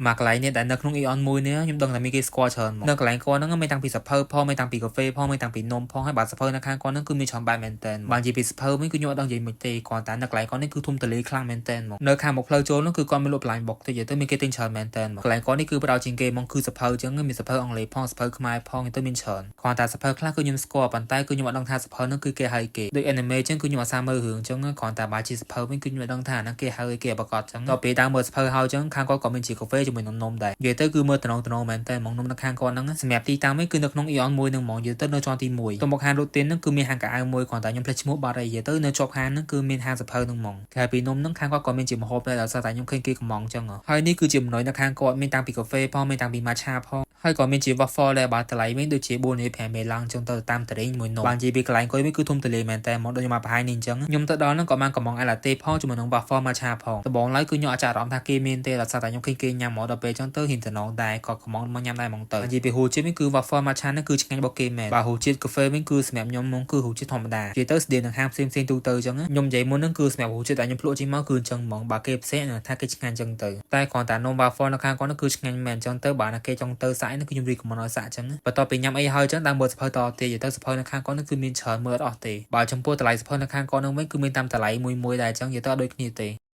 មកកន្លែងនេះដែលនៅក្នុង Aeon មួយនេះខ្ញុំដឹងតែមានគេស្គាល់ច្រើនមកនៅកន្លែងគាត់ហ្នឹងមានតាំងពីសៀវភៅផងមានតាំងពីកាហ្វេផងមានតាំងពីនំផងហើយបាទសៀវភៅនៅខាងគាត់ហ្នឹងគឺមានច្រើនបែបមែនតើបាននិយាយពីសៀវភៅវិញគឺខ្ញុំអត់ដឹងនិយាយមិនទេគ្រាន់តែនៅកន្លែងគាត់នេះគឺធំទូលាយខ្លាំងមែនតើមកនៅខាងមុខផ្លូវចូលនោះគឺគាត់មានលក់ blind box តិចទៅមានគេទិញច្រើនមែនតើមកកន្លែងគាត់នេះគឺផ្ដោតជាងគេមកគឺសៀវភៅអញ្ចឹងមានសៀវភៅអង់គ្លេសផងសៀវភៅខ្មែរផងទៅមានច្រើនគ្រាន់តែសៀវភៅខ្លះគឺខ្ញុំស្គាល់ប៉ុន្តែគឺខ្ញុំអត់ដឹងថាសៀវភៅហ្នឹងគឺគេហៅគេដូច anime អញ្ចឹងគឺខ្ញុំអត់សាមើលរឿងអញ្ចឹងគ្រាន់តែបើជាសៀវភៅវិញគឺខ្ញុំអត់ដឹងថាហ្នឹងគេហៅគេប្រកាសអញ្ចឹងដល់ពេលដើរមើលសៀវភៅហើយអញ្ចឹងខាងគាត់ក៏មានជាកាហ្វេជាមួយនំនំដែរនិយាយទៅគឺមើលតំណងតំណងមែនតើហ្មងនំនៅខាងគាត់ហ្នឹងសម្រាប់ទីតាំងវិញគឺនៅក្នុង Aeon មួយហ្នឹងហ្មងនិយាយទៅនៅជាន់ទី1ទៅមកហាងលក់ទៀនហ្នឹងគឺមានហាងខោអាវមួយគ្រាន់តែខ្ញុំភ្លេចឈ្មោះបាត់ហើយនិយាយទៅនៅជាប់ហាងហ្នឹងគឺមានហាងសៀវភៅហ្នឹងហ្មងក្រៅពីនំហ្នឹងខាងគាត់ក៏មានជាម្ហូបដែរដោយសារតែខ្ញុំឃើញគេកំងអញ្ចឹងហើយនេះគឺជាម្នុយនៅខាងគាត់មានតាំងពីកាហ្វេផងមានតាំងពី matcha ផងហើយក៏មានជា waffle ដែរបាទតម្លៃវិញដូចជា4រៀល5រៀលឡើងអញ្ចឹងទៅតាមតរេងមួយនំបានជាពីកន្លែងអង្គុយវិញគឺធំទូលាយមែនតើមកដូចខ្ញុំមកបង្ហាញនេះអញ្ចឹងខ្ញុំទៅដល់ហ្នឹងក៏បានកំងអា latte ផងជាមួយនឹង waffle matcha ផងដំបូងឡើយគឺខ្ញុំអត់ចាប់អារម្មណ៍ថាគេមានទេដោយសារតែខ្ញុំឃើញគេញ៉ាំមកដល់ពេលអញ្ចឹងទៅហ៊ានតំណងដែរក៏កំងមកញ៉ាំដែរហ្មងទៅនិយាយពីរសជាតិវិញគឺ waffle matcha ហ្នឹងគឺឆ្ងាញ់របស់គេមែនបាទរសជាតិកាហ្វេវិញគឺសម្រាប់ខ្ញុំហ្មងគឺរសជាតិធម្មតានិយាយទៅស្តៀងនឹងហាងផ្សេងផ្សេងទូទៅអញ្ចឹងខ្ញុំនិយាយមុនហ្នឹងគឺសម្រាប់រសជាតិដែលខ្ញុំភ្លក់ចេញមកគឺអញ្ចឹងហ្មងបើគេផ្សេងថាគេឆ្ងាញ់អញ្ចឹងទៅតែគ្រាន់តែនំ waffle នៅខាងគាត់ហ្នឹងគឺឆ្ងាញ់មែនអញ្ចឹងទៅបើណាគេចង់ទៅសាក់ហ្នឹងគឺខ្ញុំ recommend ឲ្យសាក់អញ្ចឹងបន្ទាប់ពីញ៉ាំអីហើយអញ្ចឹងតាមមើលសៀវភៅតទៀតនិយាយទៅសៀវភៅនៅខាងគាត់ហ្នឹងគឺមានច្រើនមើលអត់អស់ទេបើចំពោះតម្លៃសៀវភៅនៅខាងគាត់ហ្នឹងវិញគឺមានតាមតម្លៃមួយមួយដែរអញ្ចឹងនិយាយទៅអត់ដូចគ្នាទេ។